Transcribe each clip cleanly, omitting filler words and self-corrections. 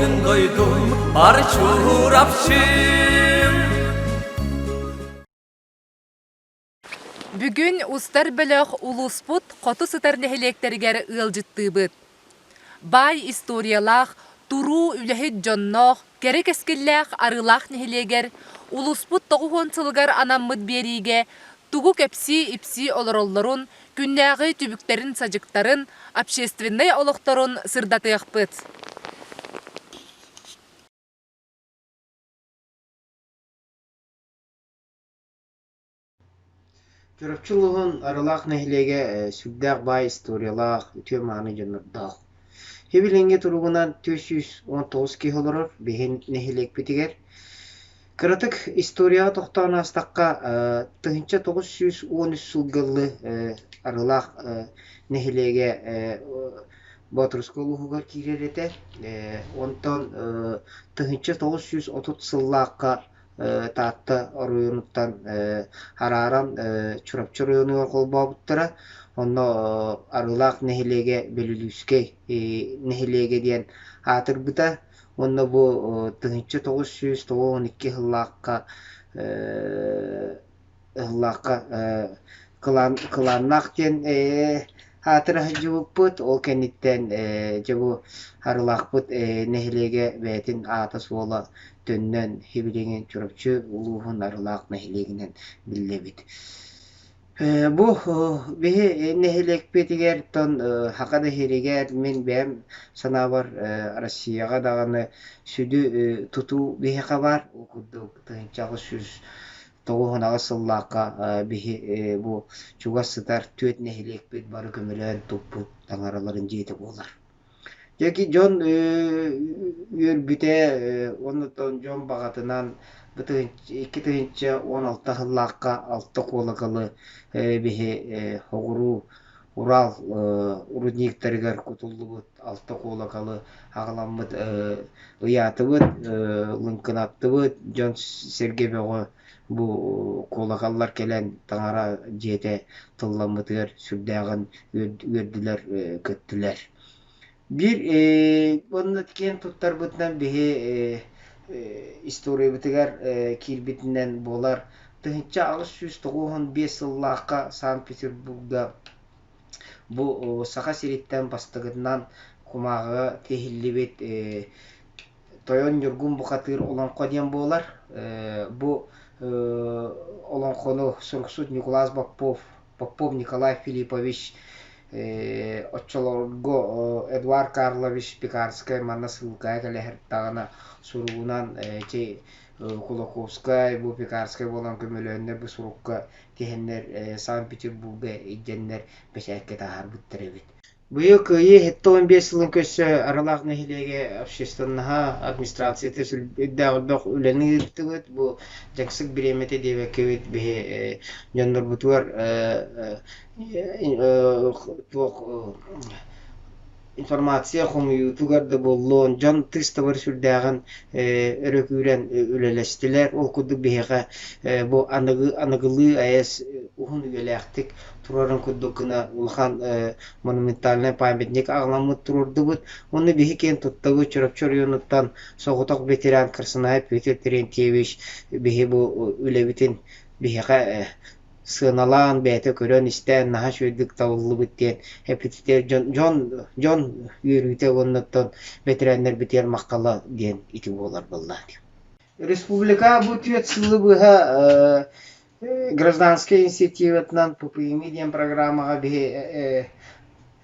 мин дойдум бар Чурапчым. Бүгүн устар бөлөх улууспут хоту сытар нэһилиэктэригэр ыалдьыттыыбыт. Баай историялаах, туруу үлэһит дьонноох, кэрэ кэскиллээх Арыылаах нэһилиэгэр улууспут 90 сылыгар анаммыт биэриигэ тугу кэпсии-ипсии олороллорун, күннээҕи түбүктэрин-садьыктарын, общественнай олохторун сырдатыахпыт. Чурапчы улууһун Арылаах нэһилиэгэ сүрдээх баай историялаах, үтүө-мааны дьоннордоох. Сибилиҥҥи туругунан 419 киһи олорор биһи нэһилиэкпитигэр. Кыратык историяҕа тохтоон аастахха, 1913 сылга дылы Арылаах нэһилиэгэ Боотурускай улууһугар киирэр этэ. Онтон 1930 сыллаахха Таатта оройуонуттан арааран Чурапчы оройуонугар холбообуттара. Онно Арыылаах нэһилиэгэ Бөлүлүүскэй нэһилиэгэ диэн аатырбыта. Уонна бу 1992 сыллаахха Ыһыллаахха кылаан кылааннаах диэн аатыра сылдьыбыппыт. Ол кэнниттэн дьэ бу Арылаахпыт нэһилиэгэ бэйэтин аата-суола төннөн сибилигин Чурапчы улууһун Арылаах нэһилиэгинэн биллэбит. Бу биһи нэһилиэкпитигэр тон Саха нэһилиэгэр мин бэйэм санаабар Россияҕа даҕаны сүдү тутуу биһиэхэ баар. Ол курдук 1800 9-8 сыллаахха биһи бу чугас сытар түөрт нэһилиэкпит бары көмөлөөн туппут таҥараларын дьиэтэ буолар. Дьэ дьон үөрбүтэ оннуттан дьон баҕатынан 2016 сыллаахха алта куолакалы биһи соҕуруу Урал рудниктарыгар кутуллубут алта куолакалы аҕаламмыт ыйаатыбыт, лыҥкынаттыбыт, дьон-сэргэ бөҕө бу куолакаллар кэлэн таҥара дьиэтэ тылламмытыгар сүрдээҕин үөрдүлэр, көттүлэр. Биир уонна киэн туттарбытынан биһи историябытыгар киирбитинэн буолар 1895 сыллаахха Санкт-Петербурга бу Саха сириттэн бастакытынан кумааҕыга тиһиллибит Тойон Ньургун Бухатыыр олоҥхо диэн буолар. Бу олоҥхону суруксут Ньукулаас Попов, Попов Николай Филиппович оччолорго Эдуард Карлович Пекарскай манна ссылкаҕа кэлэ сырыттаҕына суругунан ити Кулаковскай, бу Пекарскай буолан көмөлөөннөр бу сурукка тиһэннэр Санкт-Петербурга илдьэннэр бэчээккэ таһаарбыттар эбит. Быйыл Кыайыы 75 сылын көрсө Аралаах нэһилиэгэ общественноһа, администрацията сүрдээх элбэх үлэни ыыттыбыт. Бу дьаҥсык бириэмэтэ диэбэккэбит биһи дьоннорбутугар туох информация хомуйуутугар да буоллун, дьон тыыс табар сүрдээҕин өрө күүрэн үлэлэстилэр. Ол курдук биһиэхэ бу аныгы аныгылыы АЭС уһун үйэлээхтик турарын курдук гына улахан монументальнай памятник аҕаламмыт туруордубут. Уонна биһи киэн туттабыт Чурапчы оройуонуттан соҕотох ветеран Красноев Петр Терентьевич биһи бу үлэбитин биһиэхэ сыаналаан, бэйэтэ көрөн-истэн наһаа үчүгэйдик табыллыбыт диэн эппитигэр дьон дьон дьон үөрүүтэ уонна оттон бэтэрээннэрбитигэр махтала диэн ити буолар буоллаа дии. Республика бу түөрт сылы быһа гражданскай инициативатынан ППИМИ диэн программаҕа биһи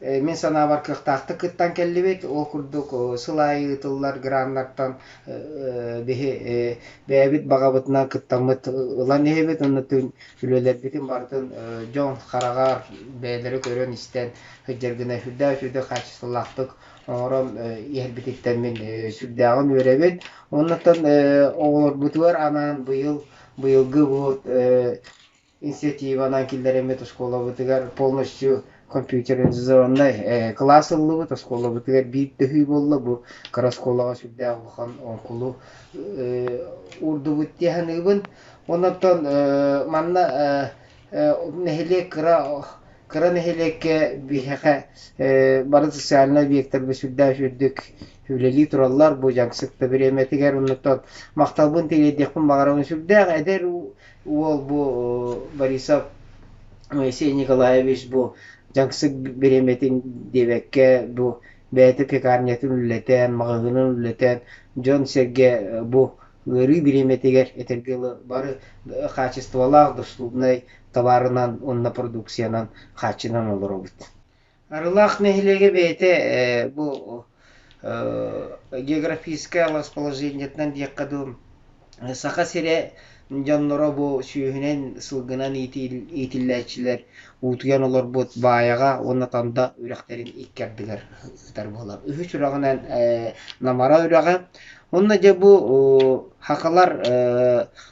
мин санаабар кыахтаахтык кыттан кэллибит. Ол курдук сыл аайы ыытыллар граннартан биһи бэйэбит баҕабытынан кыттаммыт ылан иһэбит. Онно үлэлэрбитин барытын дьон хараҕар бэйэлэрэ көрөн-истэн сылдьар гына сүрдээх үчүгэй хаачыстыбалаахтык оҥорон иһэрбититтэн мин сүрдээҕин үөрэбин. Оннуттан оҕолорбутугар анаан быйыл быйылгы бу инициативанан киллэрэммит оскуолабытыгар полностью компьютеризованнай кылаас ыллыбыт. Оскуолабытыгар биир төһүү буолла. Бу кыра оскуолаҕа сүрдээх улахан оҥкулу уурдубут дии саныыбын. Онон манна нэһилиэк кыра Кыра нэһилиэккэ биһиэхэ бары социальнай объектарга сүрдээх үрдүк үлэлии тураллар. Бу дьаҥсык да бириэмэтигэр оннуттан махталбын тириэрдиэхпин баҕарабын. Сүрдээх эдэр уол бу Борисов Моисей Николаевич бу дьаҥсык бириэмэтин диэбэккэ бу бэйэтэ пекарнятын үлэлэтэн, маҕаһыынын үлэлэтэн дьон-сэргэ бу ыарыы бириэмэтигэр этэргэ дылы бары хаачыстыбалаах доступнай табаарынан уонна продукциянан хааччынан олоробут. Арылаах нэһилиэгэ бэйэтэ бу географическое расположениетынан диэххэ дуу, Саха сирэ дьонноро бу сүөһүнэн, сылгынан иитиллээччилэр уутуйан олорбут Баайаҕа уонна Танда үрэхтэрин икки ардыгар сытар буолар. Үһүс үрэҕинэн Намара үрэҕэ. Уонна дьэ бу сахалар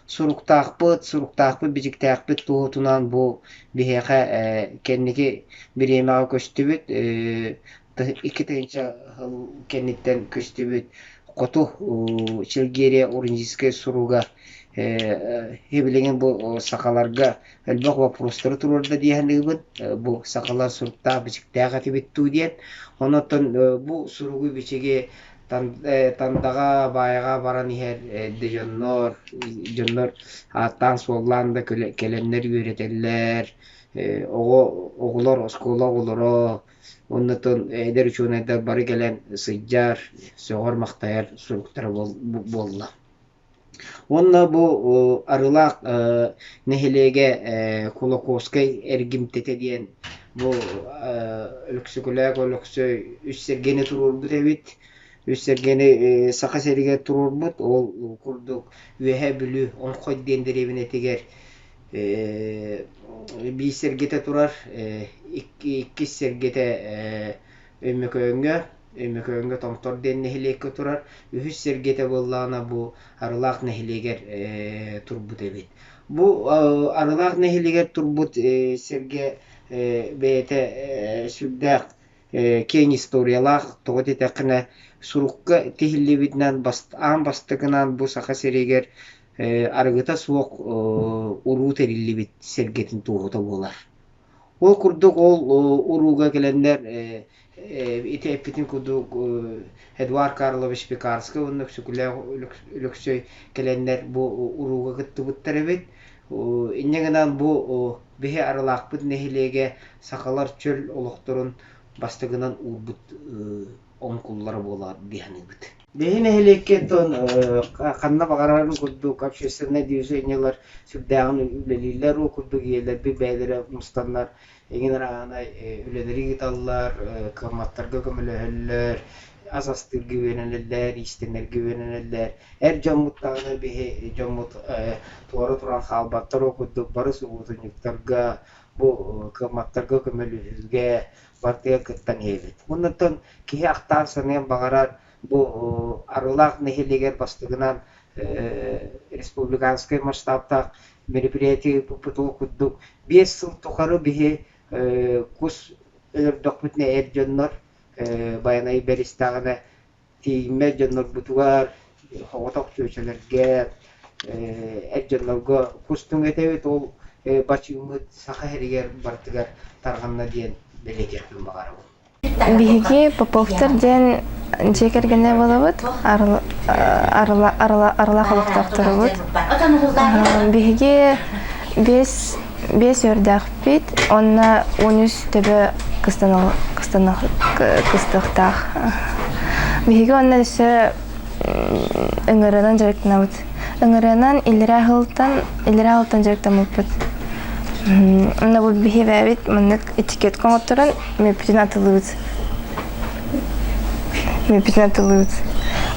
суруктаахпыт, суруктаахпыт, бичиктээхпит туоһутунан бу биһиэхэ кэнники бириэмэҕэ көстүбүт 2000 сыл кэнниттэн көстүбүт Хоту Чэлгиэрийэ Урническай суруга билигин бу сахаларга элбэх боппуруостары туруорда дии саныыбын. Бу сахалар суруктаах-бичиктээх этибит дуу диэн. Онон бу суругу-бичиги Тандаҕа, Баайаҕа баран иһэр дьоннор, дьоннор ааттаан-суоллаан да кэлэннэр үөрэтэллэр. Оҕо, оҕолор, оскуола оҕолоро Оннуттан эдэр учуонайдар бары кэлэн сылдьар, сөҕөр-махтайар суруктара буолла. Уонна бу Арыылаах нэһилиэгэ Кулаковскай эргимтэтэ диэн бу Өксөкүлээх Өлөксөй үс сэргэни туруорбут эбит. Үс сэргэни Саха сиригэр туруорбут. Ол курдук Үөһээ Бүлүү Оҥхой диэн дэриэбинэтигэр биир сэргэтэ турар, иккис сэргэтэ Өймөкөөҥҥө, Өймөкөөҥҥө Томтор диэн нэһилиэккэ турар, үһүс сэргэтэ буоллаҕына бу Арылаах нэһилиэгэр турбут эбит. Бу Арылаах нэһилиэгэр турбут сэргэ бэйэтэ сүрдээх киэҥ историялаах, тоҕо диэтэххинэ, сурукка тиһиллибитинэн аан бастакынан бу Саха сиригэр арыгыта суох уруу тэриллибит сэргэтин туоһута буолар. Ол курдук ол урууга кэлэннэр ити эппитин курдук Эдуард Карлович Пекарскай уонна Өксөкүлээх Өлөксөй кэлэннэр бу урууга кыттыбыттар эбит. Инньэ гынан бу биһи Арылаахпыт нэһилиэгэ сахалар чөл олохторун бастакынан уурбут оҥкуллара буолар дии саныыбыт. Биһи нэһилиэккэ оттон ханна баҕарарын курдук общественнай движениелар сүрдээҕин үлэлииллэр, ол курдук ийэлэрбит бэйэлэрэ мустаннар эҥин арааһынай үлэлэри ыыталлар, кыамматтарга көмөлөһөллөр, ас астыырга үөрэнэллэр, иистэнэргэ үөрэнэллэр. Эр дьоммут даҕаны биһи дьоммут туора туран хаалбаттар, ол курдук бары субуотунньуктарга, бу кыамматтарга көмөлөһүүгэ барытыгар кыттан иһэбит. Оннуттан киһи ахтаан саныан баҕарар бу Арыылаах нэһилиэгэр бастакынан республиканскай масштабтаах мероприятие ыыппыппыт ол курдук 5 сыл тухары биһи кус өлөрдөхпүтүнэ эр дьоннор Байанай бэристэҕинэ тиийиммэт дьоннорбутугар соҕотох чүөчэлэргэ эр дьоннорго кус түҥэтэбит ол бачыыммыт Саха сиригэр барытыгар тарҕанна диэн бэлиэтиэхпин баҕарабын. Биһиги Поповтар диэн дьиэ кэргэнэ буолабыт, Арылаах олохтоохторубут. Биһиги биэс үөрдээхпит уонна 13 төбө кыстыахтаах. Биһиги онно өссө ыҥырыынан дьарыктанабыт. Ыҥырыынан иллэрээ сылтан дьарыктаммыппыт. Онно бу биһи бэйэбит маннык этикетка оҥотторон мүөппүтүн атылыыбыт. Мүөппүтүн атылыыбыт.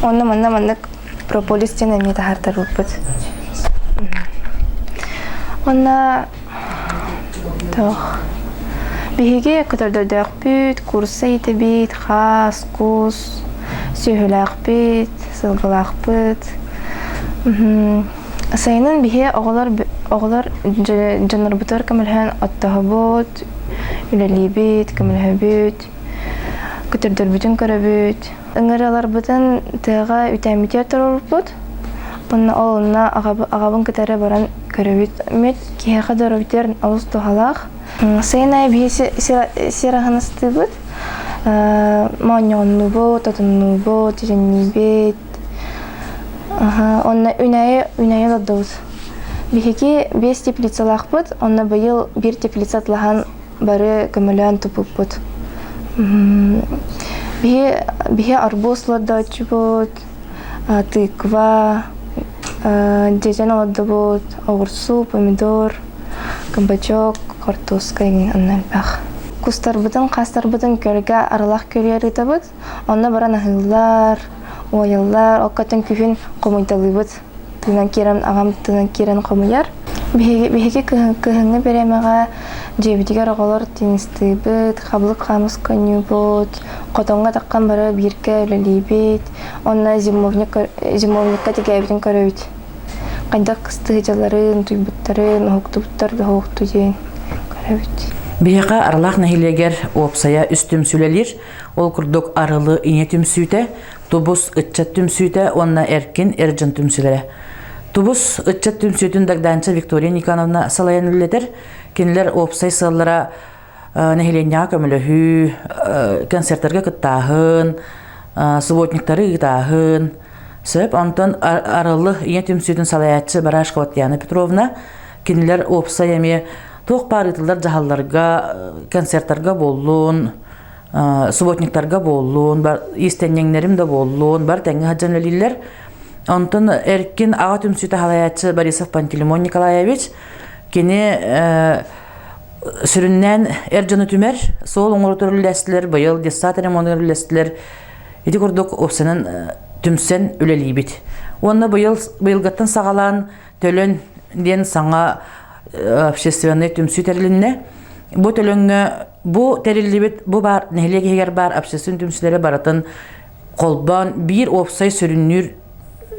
Онно манна маннык прополис диэн эмиэ таһаартарбыппыт. Онно туох биһиги көтөрдөрдөөхпүт, куурусса иитэбит, хаас, кус, сүөһүлээхпит, сылгылаахпыт. Сайынын биһи оҕолор оҕолор дьоннорбутугар көмөлөһөн оттоһобут, үлэлиибит, көмөлөһөбүт, көтөрдөрбүтүн көрөбүт. Ыҥырыаларбытын тыаҕа үтээммитигэр туруорбуппут. Онно ол онно аҕабын кытары баран Көрөбүт. Мүөт киһиэхэ доруобуйатыгар олус туһалаах. Сайын аайы биһи сир аһын астыыбыт. Моонньоҕоннуубут, отоннуубут, дьэдьэнниибит. Онно үүнээйи үүнээйи олордобут. Биһиги биэс теплицалаахпыт, онно быйыл биир теплица атлаһан бары көмөлөөн туппуппут. Биһи, биһи арбуз олордооччубут, тыква, дьэдьэн олордубут, оҕурсу, помидор, кабачок, хортуоска эҥин онно элбэх. Кустарбытын, хастарбытын көргө арылах күрүөр ыытабыт. Онно баран аһыыллар, уойаллар, оккотон күһүн хомуйталыыбыт. Тыынан киирэн аҕам тыынан киирэн хомуйар. Биһиги, биһиги кыһыҥҥы бириэмэҕэ дьиэбитигэр оҕолор теннистыыбыт, хабылык хаамыс конньуубут, хотоҥҥо таххан бары бииргэ үлэлиибит, уонна зимовник, зимовникка тигээбитин көрөбүт. Хайдах кыстыһыдьаларын, утуйбуттарын, уһуктубуттар да уһукту диэн көрөбүт. Биһиэхэ Арылаах нэһилиэгэр уопсайа үс түмсүү үлэлиир. Ол курдук Арылы ийэ түмсүүтэ, Тубус ыччат түмсүүтэ уонна Эркин эр дьон түмсүүлэрэ. Тубус ыччат түмсүүтүн Дагдаанча Виктория Никоновна салайан үлэлэтэр. Кинилэр уопсай сыаллара нэһилиэнньэҕэ көмөлөһүү, концертарга кыттааһын, субботниктары ыытааһын. Сөп. Онтон Арылы ийэ түмсүүтүн салайааччы Барашкова Татьяна Петровна кинилэр уопсай эмиэ туох баар ыытыллар дьаһалларга, концертарга буоллун, субботниктарга буоллун, бар, иистэнньэҥнэрим да буоллун, бар тэҥҥэ сылдьан үлэлииллэр. Онтон Эркин аҕа түмсүүтэ салайааччы Борисов Пантелеймон Николаевич кини сүрүннээн эр дьону түмэр, суол оҥорутар үлэлэстилэр, быйыл детсад ремонугар үлэлэстилэр. Ити курдук уопсанан түмсэн үлэлиибит. Уонна быйыл быйылгаттан саҕалаан Төлөн диэн саҥа общественнай түмсүү тэрилиннэ. Бу төлөҥҥө бу тэриллибит бу баар нэһилиэк иһигэр баар общественнай түмсүүлэри барытын холбоон биир уопсай сүрүннүүр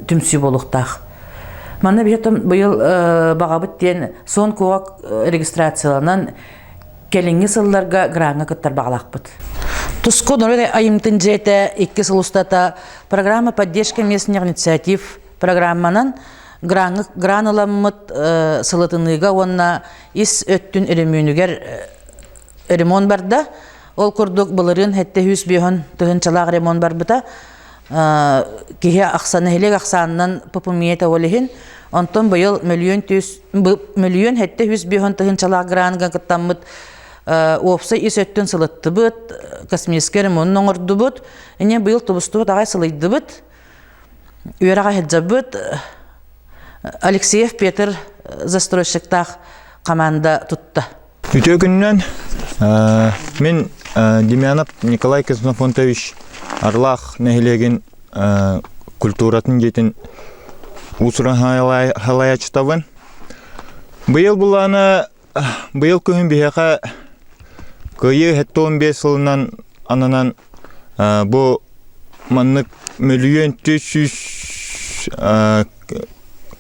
түмсүү буолуохтаах. Манна биһи быйыл баҕабыт диэн суон куоҕа регистрацияланан кэлиҥҥи сылларга граҥҥа кыттар баҕалаахпыт. Туску норуот айымтын дьиэтэ икки сыл устата программа поддержка местных инициатив программанан граҥҥа гран ыламмыт сылытыныыга уонна ис өттүн өрөмүөнүгэр ремонт барда. Ол курдук былырыын 705 тыһыынчалаах ремонт барбыта. Киһи ахса нэһилиэк ахсаанынан ППМИЭ ол иһин. Онтон быйыл мөлүйүөн түс мөлүйүөн 705 тыһыынчалаах гранга кыттаммыт уопсай ис өттүн сылыттыбыт, космическай ремонун оҥордубут. Инньэ быйыл тубустубут аҕай сылыйдыбыт. Үөрэҕэ сылдьабыт Алексеев Петр застройщиктаах команда тутта. Үтүө күнүнэн мин Демьянов Николай Ксенофонтович Арлаах нэһилиэгин культуратын дьиэтин уус-уран халайааччытабын. Быйыл булаана быйыл күһүн биһиэхэ Кыайыы 75 сылынан ананан бу маннык мөлүйүөн 400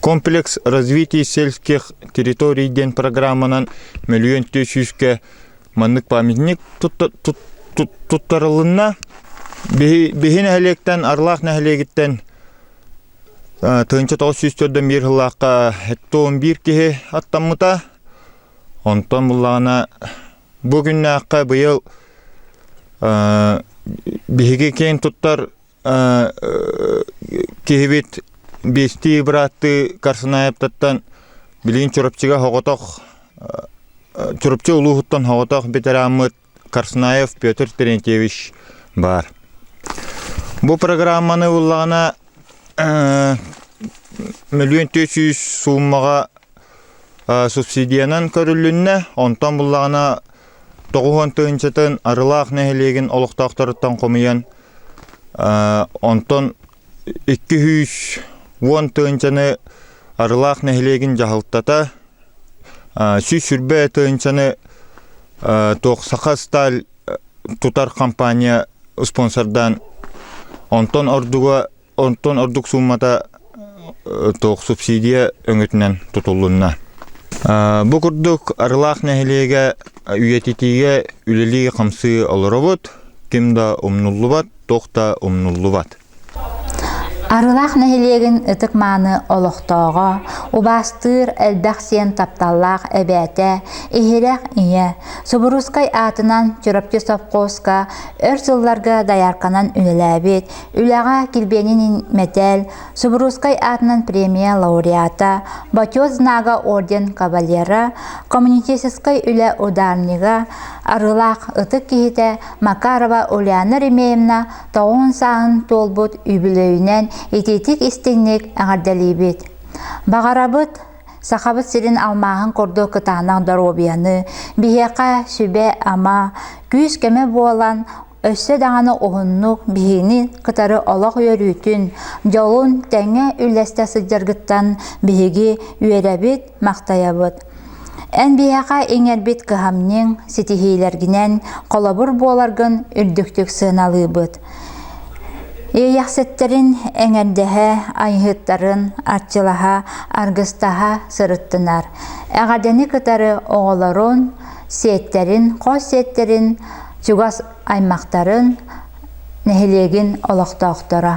комплекс развития сельских территорий диэн программанан мөлүйүөн 400-кэ маннык памятник туттарылынна. Биһи нэһилиэктэн, Арлаах нэһилиэгиттэн 1941 сыллаахха 71 киһи аттаммыта. Онтон буллаҕына бу күннээххэ быйыл биһиги киэн туттар киһибит биэстии бырааттыы Карсынаевтартан билигин Чурапчыга соҕотох Чурапчы улууһуттан соҕотох ветераммыт Карсынаев Петр Терентьевич баар. Бу программаны буллаҕына мөлүйүөн 400 сууммаҕа субсидиянан көрүлүннэ. Онтон буллаҕына 90 тыһыынчатын Арылаах нэһилиэгин олохтоохторуттан хомуйан онтон 210 тыһыынчаны Арылаах нэһилиэгин дьаһалтата 120 тыһыынчаны туох Саха сталь тутар компания спонсордаан онтон ордуга онтон ордук сууммата туох субсидия өҥөтүнэн тутуллунна. Бу курдук Арылаах нэһилиэгэ үйэтитиигэ үлэлии-хамсыы олоробут, ким да умнуллубат, туох да умнуллубат. Арыылаах нэһилиэгин ытык-мааны олохтооҕо. Убаастыыр элбэх сиэн тапталлаах эбээтэ, иһирэх ийэ, Субуруускай аатынан Чурапчы совхозка өр сылларга доярканан үлэлээбит, үлэҕэ килбиэнин мэтээл, Субуруускай аатынан премия лауреата, Бочуот знага орден кавалера, коммунистическай үлэ ударнига, Арыылаах ытык киһитэ Макарова Ульяна Ремеевна тоҕуһун сааһын туолбут үбүлүөйүнэн итиитик истиҥник эҕэрдэлиибит. Баҕарабыт Сахабыт сирин алмааһын курдук кытаанах доруобуйаны, биһиэхэ сүбэ-ама, күүс-көмө буолан, өссө даҕаны уһуннук биһигини кытары олох үөрүүтүн, дьолун тэҥҥэ үллэстэ сылдьаргыттан биһиги үөрэбит, махтайабыт. Эн биһиэхэ иҥэрбит кыһамньыҥ, ситиһиилэргинэн холобур буоларгын үрдүктүк сыаналыыбыт. Иэйэхситтэрин эҥэрдэһэ, айыһыттарын арчылаһа, аргыстаһа сырыттынар. Эҕэрдэни кытары оҕолорун, сиэттэрин, хос сиэттэрин, чугас аймахтарын, нэһилиэгин олохтоохторо.